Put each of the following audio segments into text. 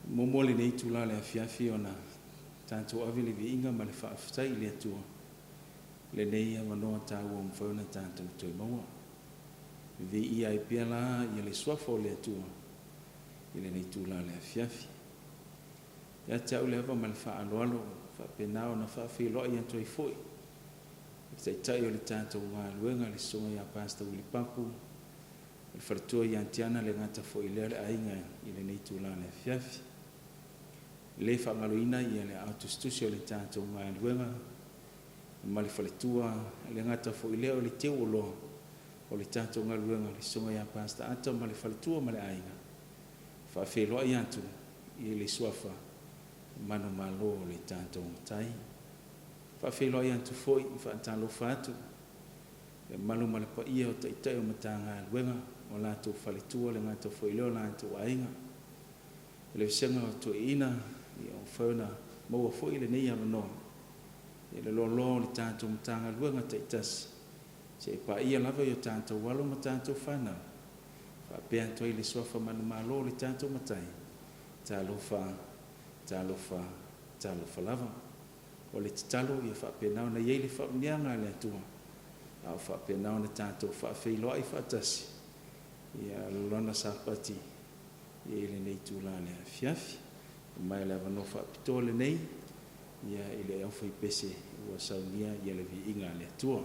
Muamua lenei itula o le afiafi ona tatou ave le viiga ma le faafetai i le Atua i lenei avanoa taua ua mafai ona tatou toe maua. Viia ai pea la ia le Suafa o le Atua i lenei itula o le afiafi. Ia te au le ava ma le faaaloalo e faapena ona faafeiloai atu ai foi i le Taitai o le tatou galuega le Susuga ia Pastor Willie Papu ma le faletua ia Tiana, e le gata foi i lea o le aiga i lenei itula o le afiafi. E le faagaloina le aao tusitusi o le tatou galuega ma le faletua, e le gata foi i lea o le teuoloa o le tatou galuega le Susuga ia Pastor Ata ma le faletua ma le aiga. E faafeiloai atu i le suafa manumalo o le tatou Matai. E faafeiloai atu foi ma faatalofa atu le mamalu ma le paia o Taitai o Matagaluega ma o latou faletua, e le gata foi i lea o latou aiga. I le vasega o toeaiina, ua mafai ona maua foi lenei avanoa i le loaloa o le tatou Matagaluega taitasi seia paia lava i o tatou alo ma tatou fanau. E faapea atu ai le suafa manumalo o le tatou Matai, Talofa, talofa, talofa lava. O le tatalo ia faapena ona i ai le faamanuiaga a le Atua a o faapena ona tatou faafeiloai faatasi i Lana Sapati i lenei itula o le afiafi. Ma o le avanoa faapitoa lenei i le aufaipese ua saunia le viiga a le Atua.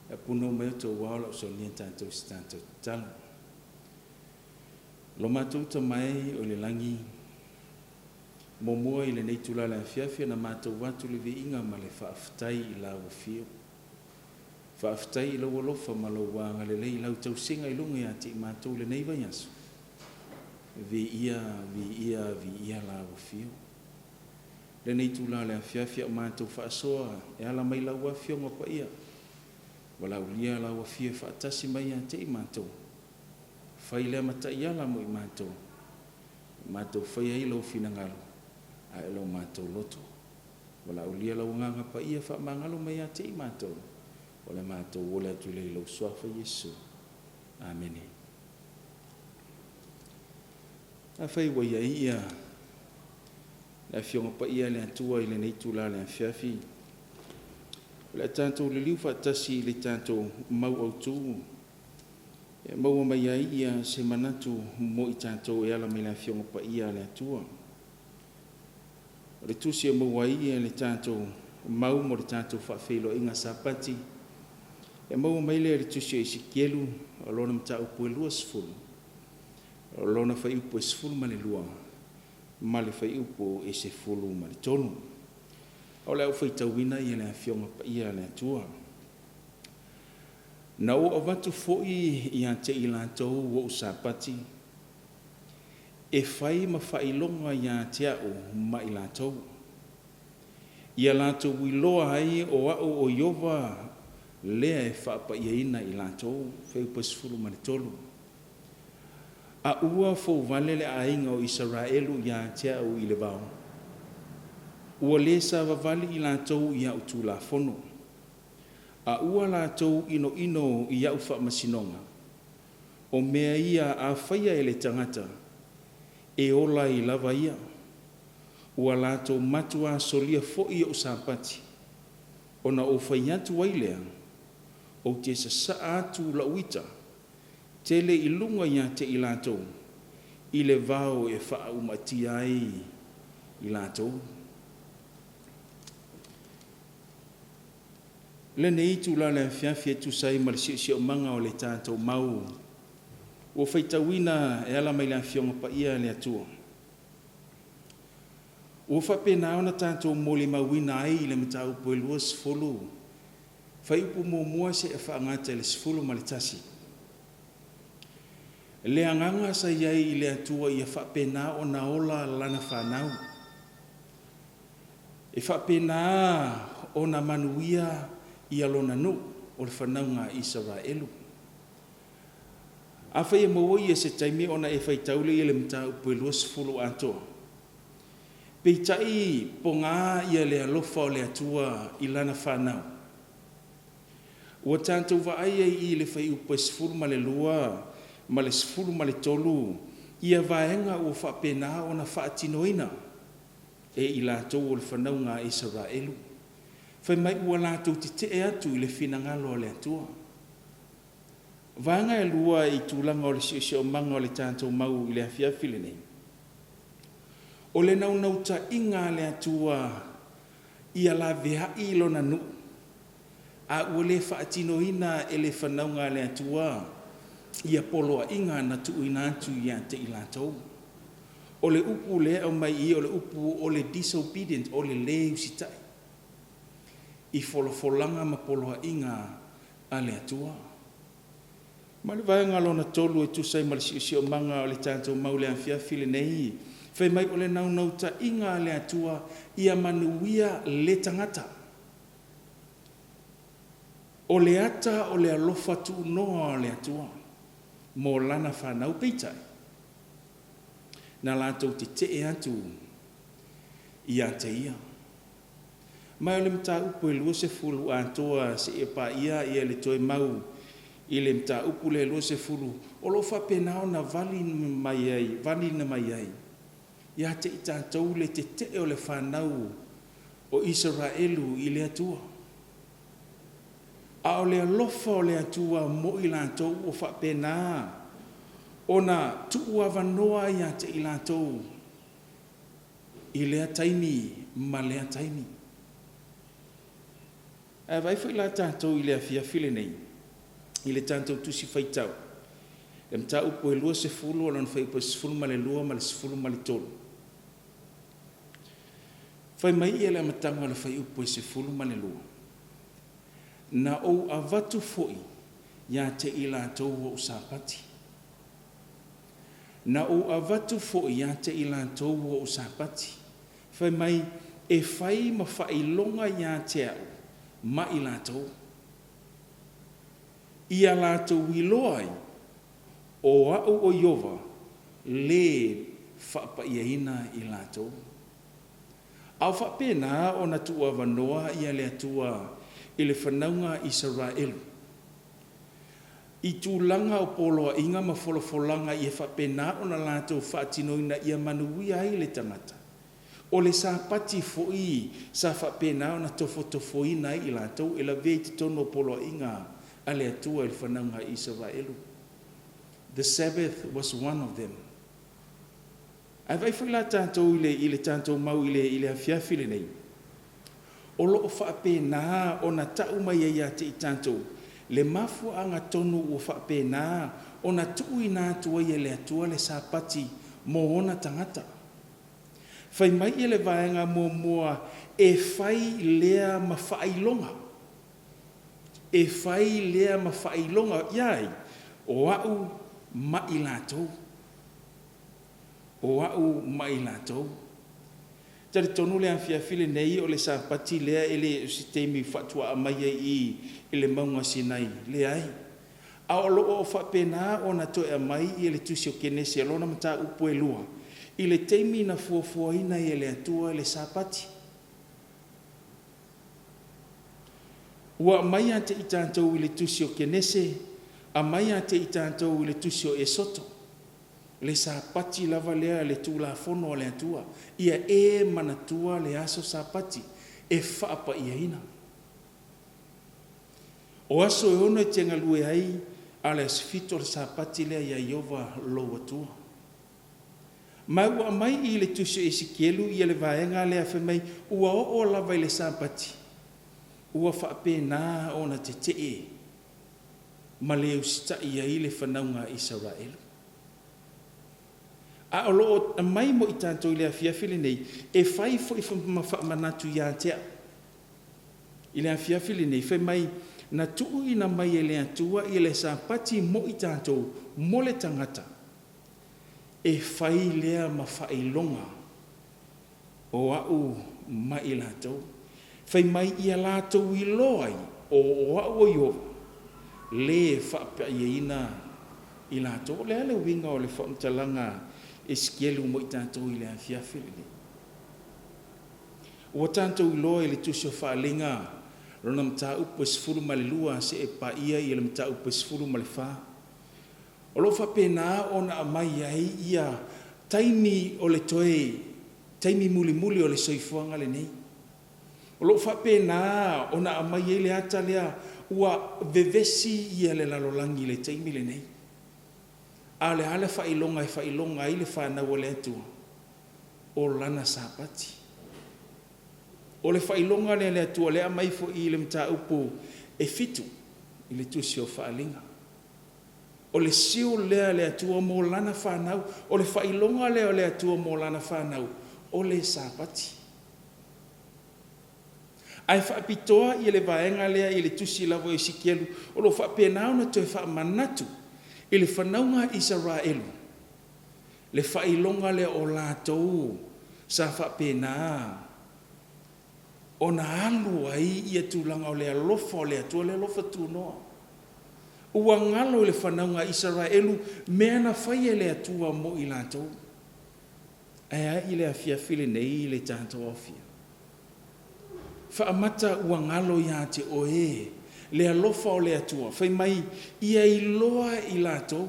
Ia punou mai outou ao o le a ou saunia tatou i se tatou tatalo. Lo matou Tama e o i le lagi, muamua i lenei itula o le afiafi ona matou atu le viiga ma le faafetai i Lau Afio. Faafetai i Lou alofa ma Lou agalelei i Lau tausiga i luga ia te i matou i lenei vaiaso. Viia, viia, viia Lau Afio. Lenei itula o le afiafi a o matou faasoa e ala mai Lau Afioga Paia, valaaulia Lau Afio e faatasi mai ia te i matou. Fai lea ma taiala mo i matou, e matou faia ai Lou finagalo ae o lo matou loto. Valaaulia lau Agaga Paia faamagalo mai ia te i matou, o le matou ole atu lea i lou Suafa Iesu. Amene. Afai ua i ai ia le Afioga Paia a le Atua i lenei itula o le afiafi, o le a tatou liliu faatasi i le tatou mau autu e maua mai ai ia se manatu mo i tatou e ala mai le Afioga Paia a le Atua. O le tusi e maua ai ia le tatou mau mo le tatou faafeiloaiga Sapati, e maua mai lea i le tusi o Esikielu, o lona mataupu e 20, o lona fuaiupu e 12 ma le fuaiupu e 13. O le a ou faitauina ia le Afioga Paia a le Atua. Na ou avatu foi ia te i latou ou Sapati, e fai ma faailoga ia te a'u ma i latou, ia latou iloa ai o a'u o Ieova lea e faapaiaina i latou. Fuaiupu 13. A ua fouvale le aiga o Isaraelu ia te a'u i le vao, ua lē savavali i latou i a'u tulafono, a ua latou inoino i a'u faamasinoga, o mea ia a faia e le tagata, e ola ai lava ia. Ua latou matuā solia foi o'u Sapati, ona ou fai atu ai lea, ou te sasaa atu la'u ita tele i luga ia te i latou i le vao e faaumatia ai i latou. Lenei itula le afiafi e tusa ai ma le siosiomaga o le tatou mau ua faitauina e ala mai le Afioga Paia a le Atua. Ua faapena ona tatou molimauina ai i le mataupu e 20, fuaiupu muamua seia faagata i le 11. Le agaga sa i ai i le Atua ia faapena ona ola lana fanau, e faapena ona manuia ia lona nuu o le fanauga a Isaraelu. Afai e maua ia se taimi ona e faitau lea i le mataupu e 20 atoa. Peitai pogā ia le alofa o le Atua i lana fanau. Ua tatou vaai ai i le fuaiupu e 12 ma le 13 ia vaega ua faapena ona faatinoina e i latou o le fanauga a Isaraelu. Fai mai ua latou tetee atu i le finagalo o le Atua. Vaega e lua i tulaga o le siosiomaga o le tatou mau i le afiafi lenei. O le naunautaiga a le Atua ia laveai lona nuu, a ua le faatinoina e le fanauga a le Atua ia poloaiga na tuuina atu ia te i latou. O le upu lea e aumai i i, o le upu o le disobedient, o le lē usitai i folafolaga ma poloaiga a le Atua. Ma le vaega lona tolu e tusa ai ma le siosiomaga o le tatou mau i le afiafi lenei, fai mai o le naunautaiga a le Atua ia manuia le tagata. O le ata o le alofa tuunoa o le Atua mo lana fanau, peitai na latou tetee atu ia te ia. Ma o le mataupu e 20 atoa seia paia ia le toe mau i le mataupu lea e 20, o lo o faapena ona valiina mai ai ia te i tatou le tetee o le fanau o Isaraelu i le Atua. A o le alofa o le Atua mo i latou ua faapena ona tuuavanoa ia te i latou i lea taimi ma lea taimi. Ae vaai foi la tatou i le afiafi lenei, i le tatou tusi faitau, le mataupu e 20 o lona fuaiupu e 12 ma le 13. Fai mai ia le amataga o le fuaiupu e 12, na ou avatu foi ia te i latou ou Sapati. Na ou avatu foi ia te i latou ou Sapati. Fai mai, e fai ma faailoga ia te a'u ma i latou, ia latou iloa ai o a'u o Ieova lē faapaiaina i latou. A o faapena ona tuuavanoa ia le Atua i le fanauga a Isaraelu i tulaga o poloaiga ma folafolaga ia faapena ona latou faatinoina ia manuia ai le tagata. O le Sapati foi sa faapena ona tofotofoina ai i latou e lavea i totonu o poloaiga a le Atua i le fanauga a Isaraelu. The Sabbath was one of them. Ae vaai foi la tatou i le tatou mau i le afiafi lenei, o lo o faapena ona tau mai ai ia te i tatou le mafuaaga tonu ua faapena ona tuuina atu ai e le Atua le Sapati mo ona tagata. Fai mai le vaega muamua, e fai lea ma faailoga. E fai lea ma faailoga ia ai? O a'u ma i latou. O a'u ma i latou. E talitonu le afiafi lenei o le Sapati lea e le o se taimi faatoa aumai ai i i le mauga Sinai, leai. A o lo o faapena ona toe aumai i le Tusi o Kenese lona mataupu e 2, i le taimi na fuafuaina ai e le Atua le Sapati. Ua aumai ia te i tatou i le Tusi o Kenese, aumai ia te i tatou i le Tusi o Esoto, le Sapati lava lea, le Tulafono a le Atua, ia e manatua le aso Sapati e faapaiaina. O aso e 6 e te galue ai, a o le aso 7 o le Sapati lea ia Ieova lou Atua. Ma ua aumai i le Tusi o Esikielu ia le vaega lea fai mai ua oo lava i le Sapati, ua faapena ona tetee ma le usitai ai le fanauga a Isaraelu. A o lo o aumai mo i tatou i le afiafi lenei, e fai foi ma faamanatu ia te au. I le afiafi lenei, fai mai na tuuina mai e le Atua i le Sapati mo i tatou, mo le tagata, e fai lea ma faailoga o a'u ma i latou. Fai mai ia latou iloa ai o a'u o Ieova, lē faapaiaina i latou. O le a le uiga o le faamatalaga Esikielu mo i tatou i le afiafi lenei? Ua tatou iloa i le Tusi o Faaaliga lona mataupu e 12 seia paia le mataupu e 14. O lo o faapena ona aumai ai ia taimi o le toe taimi mulimuli o le soifuaga lenei. O lo o faapena ona aumai ai le ata lea ua vevesi ia le lalolagi i le taimi lenei. A o le a le faailoga e faailoga ai le fanau a le Atua? O Lana Sapati. O le faailoga lea a le Atua lea e aumai foi i le mataupu e 7 i le Tusi o Faaaliga. O le seal lea a le Atua mo Lana fanau. O le faailoga lea o le Atua mo Lana fanau, o le Sapati. Ae faapitoa ia le vaega lea i le Tusi lava o Esikielu, o lo o faapena ona toe faamanatu i le fanauga a Isaraelu le faailoga lea o latou sa faapena ona alu ai ia tulaga o le alofa o le Atua, le alofa tunoa. Ua galo i le fanauga a Isaraelu mea na faia e le Atua mo i latou. Ae a i le afiafi lenei le tatou aofia? Faamata ua galo ia te oe le alofa o le Atua, fai mai ia iloa i latou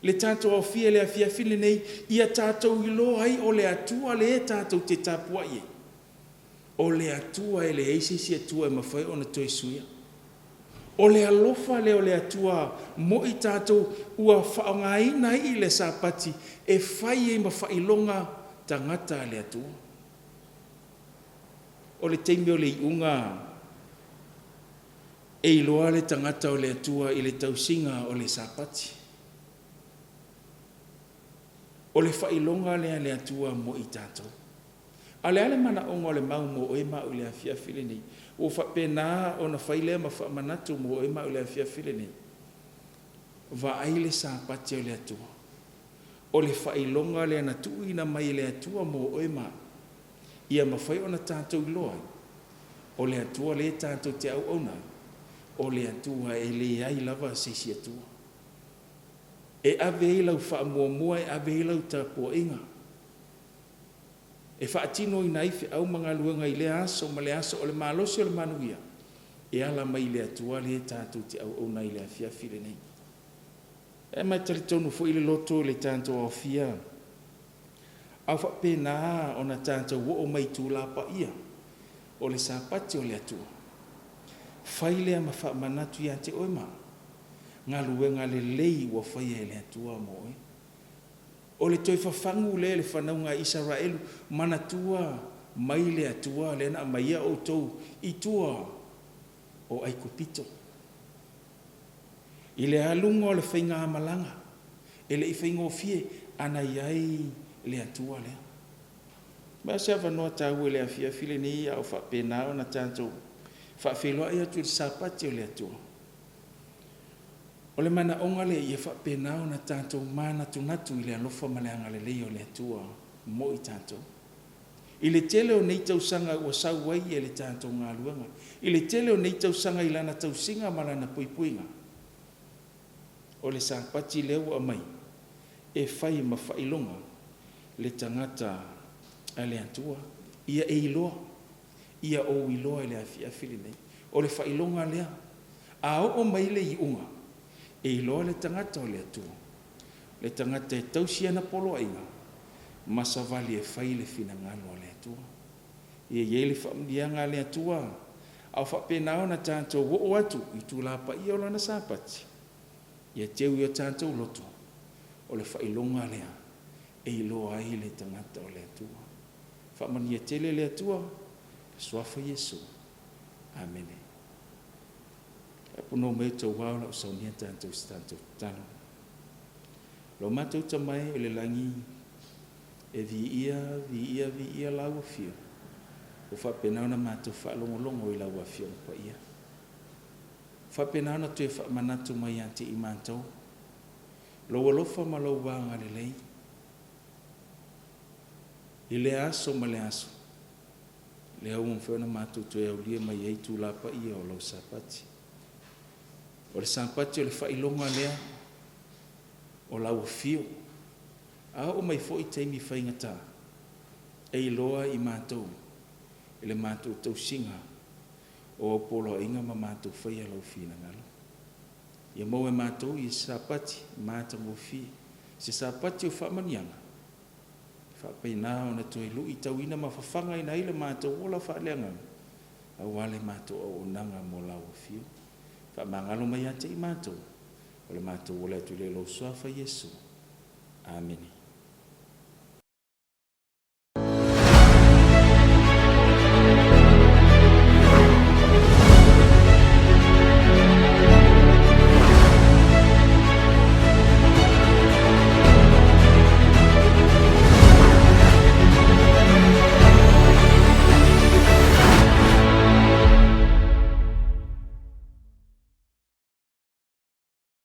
le tatou aofia i le afiafi lenei, ia tatou iloa ai o le Atua lea tatou te tapuai ai, o le Atua e leai se isi Atua e mafai ona toe suia. O le alofa lea o le Atua mo i tatou ua faaaogaina ai le Sapati e fai ai ma faailoga tagata a le Atua. O le taimi o le iuga e iloa le tagata o le Atua i le tausiga o le Sapati. O le faailoga lea a le Atua mo i tatou. A o le a le manaoga o le mau mo oe ma au i le afiafi lenei? Ua faapena ona fai lea ma faamanatu mo oe ma au i le afiafi lenei. Vaai le Sapati o le Atua. O le faailoga lea na tuuina mai e le Atua mo oe ma au, ia mafai ona tatou iloa ai, o le Atua lea tatou te auauna ai, o le Atua e leai lava se isi Atua. E ave ai lau faamuamua, e ave ai lau tapuaiga. e faatinoina ai feau ma galuega i lea aso ma le aso, o le malosi o le manuia e ala mai i le Atua lea tatou te auauna ai i le afiafi lenei. E ma e talitonu foi le loto i le tatou aofia a o faapena ona tatou oo mai i itula paia o le Sapati o le Atua. Fai lea ma faamanatu ia te oe ma au galuega lelei ua faia e le Atua mo oe. O le toe fafagu lea i le fanauga a Isaraelu, manatua mai le Atua lea na aumaia outou i tua o Aikupito. I le aluga o le faigamalaga, e le i faigofie, a na i ai le Atua lea. Ma o se avanoa taua i le afiafi lenei a o faapena ona tatou faafeiloai atu i le Sapati o le Atua. O le manaoga lea ia faapena ona tatou manatunatu i le alofa ma le agalelei o le Atua mo i tatou. I le tele o nei tausaga ua sau ai le tatou galuega, i le tele o nei tausaga i Lana tausiga ma Lana puipuiga, o le Sapati lea ua aumai e fai ma faailoga le tagata a le Atua. Ia e iloa, ia ou iloa i le afiafi lenei. O le faailoga lea, a oo mai le iuga, e iloa le tagata o le Atua, le tagata e tausi ana poloaiga ma savali e fai le finagalo o le Atua. Ia i ai le faamanuiaga a le Atua a o faapena ona tatou oo atu i itula paia o Lana Sapati, ia teu i o tatou loto, o le faailoga lea e iloa ai le tagata o le Atua. Faamanuia tele le Atua, i le Suafa o Iesu. Amene. Punohu mai outou ao o le a ou saunia tatou i se tatou tatalo. Lo matou Tama e i le lagi, e viia, viia, viia lau Afio, ua faapena ona matou faalogologo i lau Afioga Paia. Ua faapena ona toe faamanatu mai ia te i matou lou alofa ma lou agalelei i lea aso ma lea aso, lea ua mafai ona matou toe aulia mai ai itula paia o lau Sapati. O le Sapati o le faailoga lea o lau afio. A oo mai foi taimi faigata, e iloa i matou i le matou tausiga o au poloaiga ma matou faia lou finagalo. Ia maua e matou ia se Sapati matagofie, se Sapati o faamanuiaga, e faapena ona toe luitauina ma fafagaina ai le matou ola faaleagaga aua le matou auaunaga mo lau afio. Faamagalo mai ia te i matou, o le matou ola atu lea i lou Suafa Iesu. Amene.